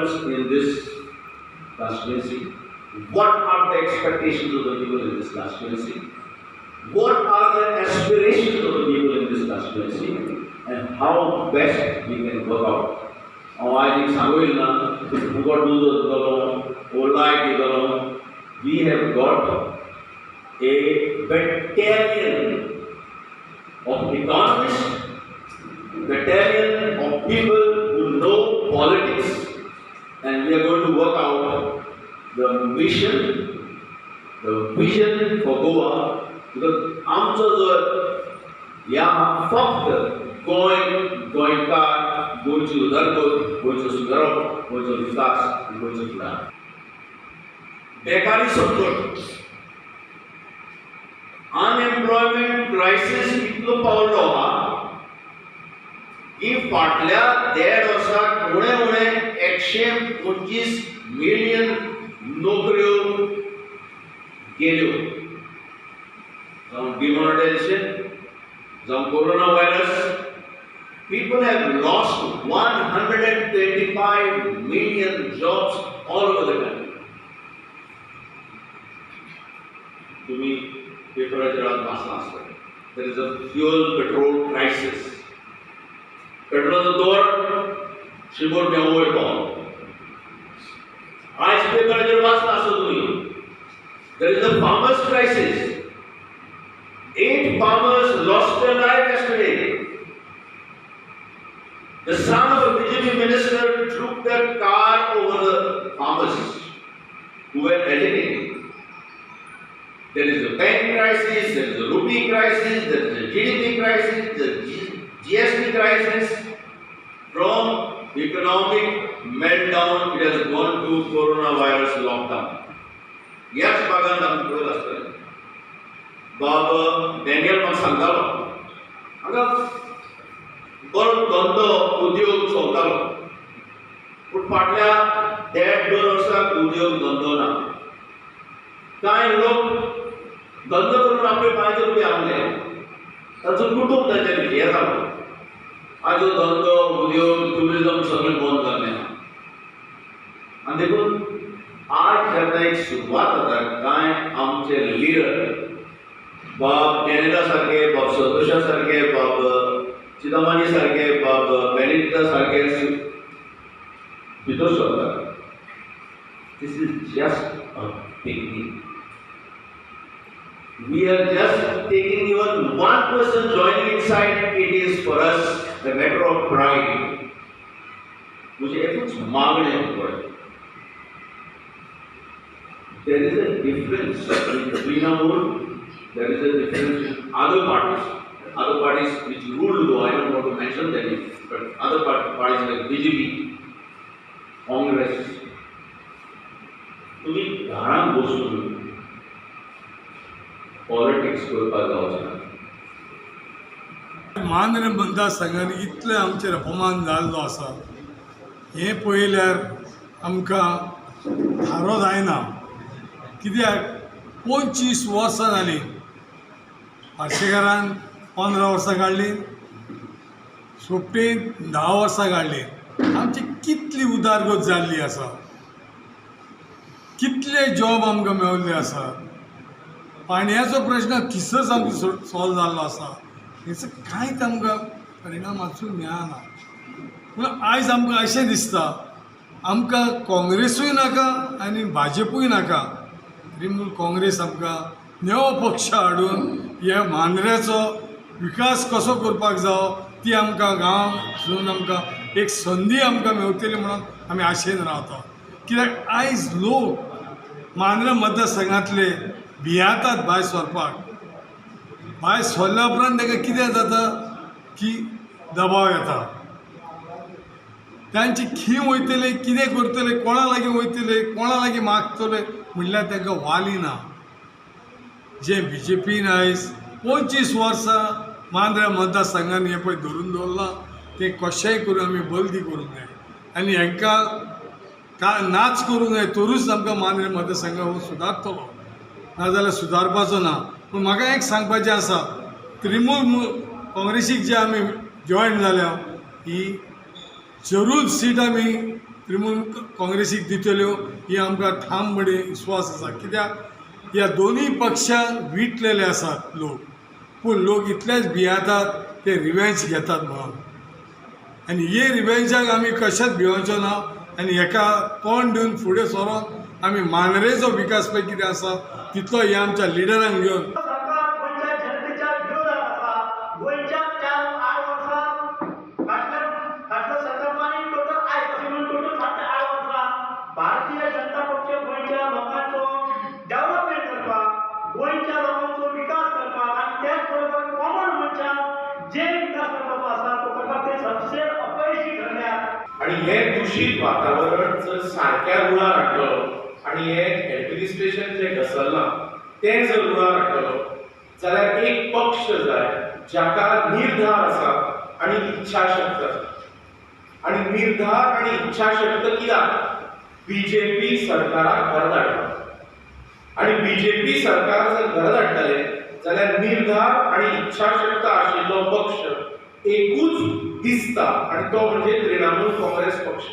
developments in this constituency, what are the expectations of the people in this constituency, what are the aspirations of the people in this constituency, and how best we can work out. हांव आयज एक सांगू येना, फुकट उदक दितलो वो light दितलो. We have got a battalion of economists, battalion of people who know politics, and we are going to work out the mission, the vision for Goa, because आमचो जो ह्या फक्त गोंय, गोंयकार, गोंयची उदरगत, गोंयचो सुदारप, गोंयचो विकास आनी गोंयचो फुडार. बेकारी संकट, अनएम्प्लॉयमेंट क्रायसीस इतलो पावलो आहा की फाटल्या देड वर्साक उणे उणे 125 मिलियन नोकऱ्यो गेल्यो, जावं डिमॉनिटायझेशन, जावं corona virus. People have lost 125 million jobs all over the country. तुम्ही पेपराचेर आज वाचलां आसतलें, there is a fuel, petrol crisis. पेट्रोलाचो दर 100 रुपया वयर पावलो. आयज पेपराचेर वाचलां आसत तुमी. There is a farmers crisis. Eight farmers lost their life yesterday. The son of a BJP minister took the car over the farmers who were agitating. There is a bank crisis, there is a rupee crisis, there is a GDP crisis, the GST crisis. From economic meltdown, it has gone to coronavirus lockdown. ह्याच भागान आमी पळयत आसतले, बाब Daniel म्हाका सांगतालो, हांगा बरो धंदो उद्योग चलतालो, पूण फाटल्या देड दोन वर्साक उद्योग धंदो ना. कांय लोक धंदो करून आपले पांयचेर उबे आहले, ताचो कुटूंब ताचेर हे जालो. आयज हो धंदो, उद्योग, ट्युरिजम सगळें बंद जाल्लें आहा. आनी देखून आज जेन्ना एक सुरवात जाता, कांय आमचे लिडर, बाब डॅनिला सारके, बाब संतोशा सारके, बाब चिंतामणी सारके, बाब बेनिटा सारके भितर सरतात. This is just a beginning. We are just taking even one person joining inside, it is for us a matter of pride. म्हजें एकूच मागणें पळय, there is a difference in Trinamool, there is a difference in other parties. Other parties which ruled though, I don't want to mention them, but other parties like BJP, Congress. तुम्ही घरांत बसून politics करपाक जावचें ना. मांद्रें मतदारसंघान इतलें आमचेर अपमान जाल्लो आसा, हें पळयल्यार आमकां थारो जायना. कित्याक 25 वर्सां जालीं, पार्शेकारान 15 वर्सां काडलीं, सोपटेन 10 वर्सां काडलीं. आमची कितली उदारगत जाल्ली आसा, कितले जॉब आमकां मेवल्ले आसात, पाणयाचो प्रश्न किसच आमकां सॉल्व जाल्लो आसा, हेचो कांयच आमकां परिणाम अजून मेळना. पूण आयज आमकां अशें दिसता, आमकां काँग्रेसूय नाका आनी भाजपूय नाका. तृणमूल काँग्रेस आमकां नवो पक्ष हाडून ह्या मांद्र्याचो विकास कसो करपाक जावो, ती आमकां गांवांतसून आमकां एक संदी आमकां मेवतली म्हणून आमी आशेन रावता. कित्याक आयज लोक मांद्रे मतदारसंघातले भियेतात भायर सरपाक. भायर सरल्या उपरांत ताका कितें जाता की दबाव येता, तांची खी वयतले, कितें करतले, कोणा लागीं वयतले, कोणा लागीं मागतले म्हणल्यार तांकां वाली ना. जे बीजेपीन आयज 25 वर्सां मांद्र्या मतदारसंघान हें पळय धरून दवरलां, तें कशेंय करून आमी बंदी करूंक जाय आनी हांकां का नाच करूंक जाय, तरूच आमकां मांद्रें मतदारसंघ हो सुदारतलो, नाजाल्यार सुदारपाचो ना. पूण म्हाका एक सांगपाचें आसा, तृणमूल काँग्रेसीक जे आमी जॉयन जाल्या, ही जरूर सीट आमी तृणमूल काँग्रेसीक दितल्यो ही आमकां ठामपणे विश्वास आसा. कित्याक ह्या दोनूय पक्षांक विटलेले आसात लोक, पूण लोक इतलेच भियेतात ते रिवेंज घेतात म्हणून. आनी हे रिवेंजाक आमी कशेंच भिवचो ना आनी हेका तोंड दिवन फुडें सरोन आमी मांद्रेचो विकास पळय कितें आसा तितलो हे आमच्या लिडरांक घेवन सरकार गोंयच्या जनतेच्या विरोधात आसा. गोंयच्या 4-8 वर्सां फाटल्या फाटल्या सरकार आनी टोटल आयज अशें म्हणून टोटल 7 ते 8 वर्सां भारतीय जनता पक्ष गोंयच्या लोकांचो डेव्हलपमेंट करपाक, गोंयच्या लोकांचो विकास करपाक आनी त्याच बरोबर कॉमन मनशाक जे विकास करपाचो आसा तो करपाक ते सबसे अपयशी ठरल्यात. आणि हे दूषित वातावरण जर सारक्या रुळार हाडटलो आणि हे एडमिनिस्ट्रेशन जे घसरलां तें जर रुळार हाडटलो जाल्यार एक पक्ष जाय जाका निर्धार आसा आणि इच्छाशक्त आसा. आणि निर्धार आणि इच्छाशक्त कित्याक बीजेपी सरकाराक घरा धाडपाक. आणि बीजेपी सरकार जर घरा धाडटले जाल्यार निर्धार आणि इच्छाशक्त आशिल्लो पक्ष एकूच दिसता आणि तो म्हणजे तृणमूल काँग्रेस पक्ष.